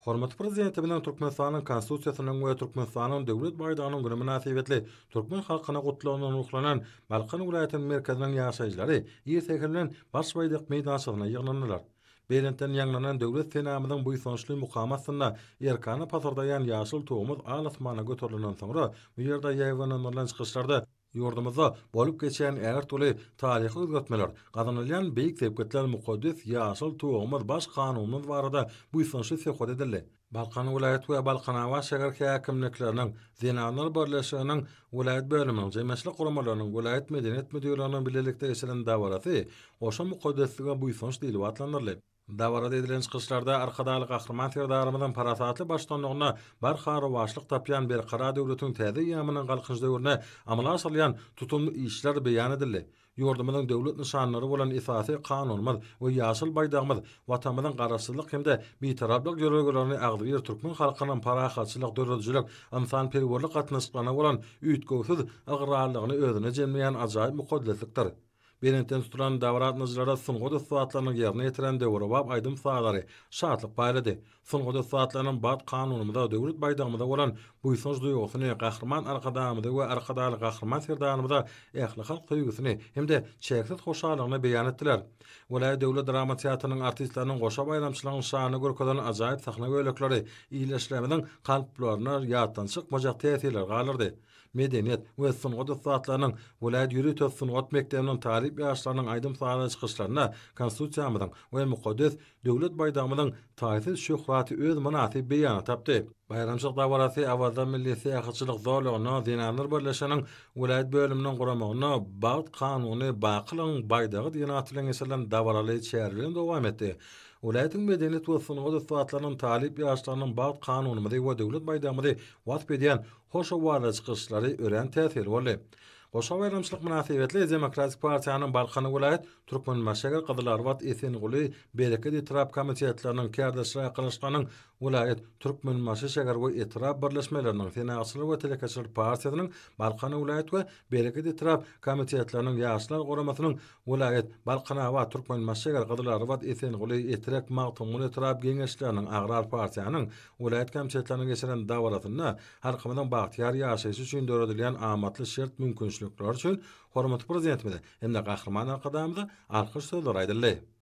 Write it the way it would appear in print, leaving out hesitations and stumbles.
Hormatly Prezidentimiziň Türkmenistanyň Konstitusiýasynyň we Türkmenistanyň Döwlet baýdagynyň güni mynasybetli türkmen halkyna gutlagyndan ruhlanan Balkan welaýatynyň merkeziniň ýaşaýjylary ir säher bilen Baş baýdak meýdançasyna ýygnandylar. Belentden ýaňlanan Döwlet senamyzyň buýsançly mukamy astynda erkana pasyrdaýan ýaşyl Tugumyz al-asmana göterilenden soňra bu ýerde ýaýbaňlandyrylan çykyşlarda Ýurdumyzda bolup geçýän ägirt uly taryhy özgertmeler, gazanylýan beýik sepgitler mukaddes ýaşyl Tugumyz, Baş Kanunymyz barada buýsançly söhbet edildi. Balkan welaýat we Balkanabat şäher häkimlikleriniň, Zenanlar birleşiginiň welaýat bölüminiň, jemgyýetçilik guramalarynyň, welaýat medeniýet müdirliginiň bilelikde geçiren dabarasy goşa mukaddeslige buýsanç diýlip atlandyryldy. Dabarada edilen çykyşlarda Arkadagly Gahryman Serdarymyzyň parasatly baştutanlygynda barha rowaçlyk tapýan Berkarar döwletiň täze eýýamynyň Galkynyş döwründe amala aşyrylýan tutumly işler beýan edildi. Ýurdumyzyň döwlet nyşanlary bolan Esasy Kanunymyz we ýaşyl Baýdagymyz Watanymyzyň Garaşsyzlyk hem-de Bitaraplyk ýörelgelerini agzybir türkmen halkynyň parahatçylyk, döredijilik, ynsanperwerlik gatnaşyklaryna bolan üýtgewsiz ygrarlylygyny özünde jemleýän ajaýyp mukaddeslikdir. Belentden tutulan dabara gatnaşyjylara sungat ussatlarynyň ýerine ýetiren döwrebap aýdym-sazlary şatlyk paýlady. Sungat ussatlarynyň Bagt Kanunymyza, Döwlet baýdagymyza bolan buýsanç duýgusyny, Gahryman Arkadagymyza we Arkadagly Gahryman Serdarymyza ählihalk söýgüsini hem-de çäksiz hoşallygyny beýan etdiler. Welaýat döwlet drama teatrynyň artistleriniň goşa baýramçylygyň şanyna görkezen ajaýyp sahna bölekleri ildeşlerimiziň kalplaryna ýatdan çykmajak täsirleri galdyrdy. Medeniýet we sungat ussatlarynyň, welaýat ýörite sungat mekdebiniň talyp ýaşlarynyň aýdym-sazly çykyşlarynda Konstitusiýamyzyň we mukaddes Döwlet baýdagymyzyň taýsyz şöhraty öz mynasyp beýanyny tapdy. Baýramçylyk dabarasy Awaza milli syýahatçylyk zolagynda Zenanlar birleşiginiň welaýat bölüminiň guramagynda Bagt kanuny, bakylygyň baýdagy diýen at bilen geçirilen dabaraly çäre bilen dowam etdi. Welaýatyň medeniýet we sungat ussatlarynyň, talyp ýaşlarynyň Bagt kanunymyzy we Döwlet baýdagymyzy wasp edýän Hoş owazly çykyşlary örän täsirli boldy. Goşa baýramçylyk mynasybetli Demokratik partiýanyň Balkan welaýat, Türkmenbaşy şäher, Gyzylarbat, Esenguly, Bereket etrap komitetleriniň, Kärdeşler arkalaşyklarynyň welaýat, Türkmenbaşy şäher we etrap birleşmeleriniň, Senagatçylar we telekeçiler partiýasynyň Balkan welaýat we Bereket etrap komitetleriniň, Ýaşlar guramasynyň Welaýat, Balkanabat, Türkmenbaşy şäher, Gyzylarbat, Esenguly, Etrek, Magtymguly etrap Geňeşleriniň, Agrar partiýanyň welaýat komitetleriniň geçiren dabarasynda halkymyzyň bagtyýar ýaşaýşy üçin döredilýän amatly şert-mümkinçilikler üçin hormatly Prezidentimize hem-de Gahryman Arkadagymyza alkyş sözleri aýdyldy.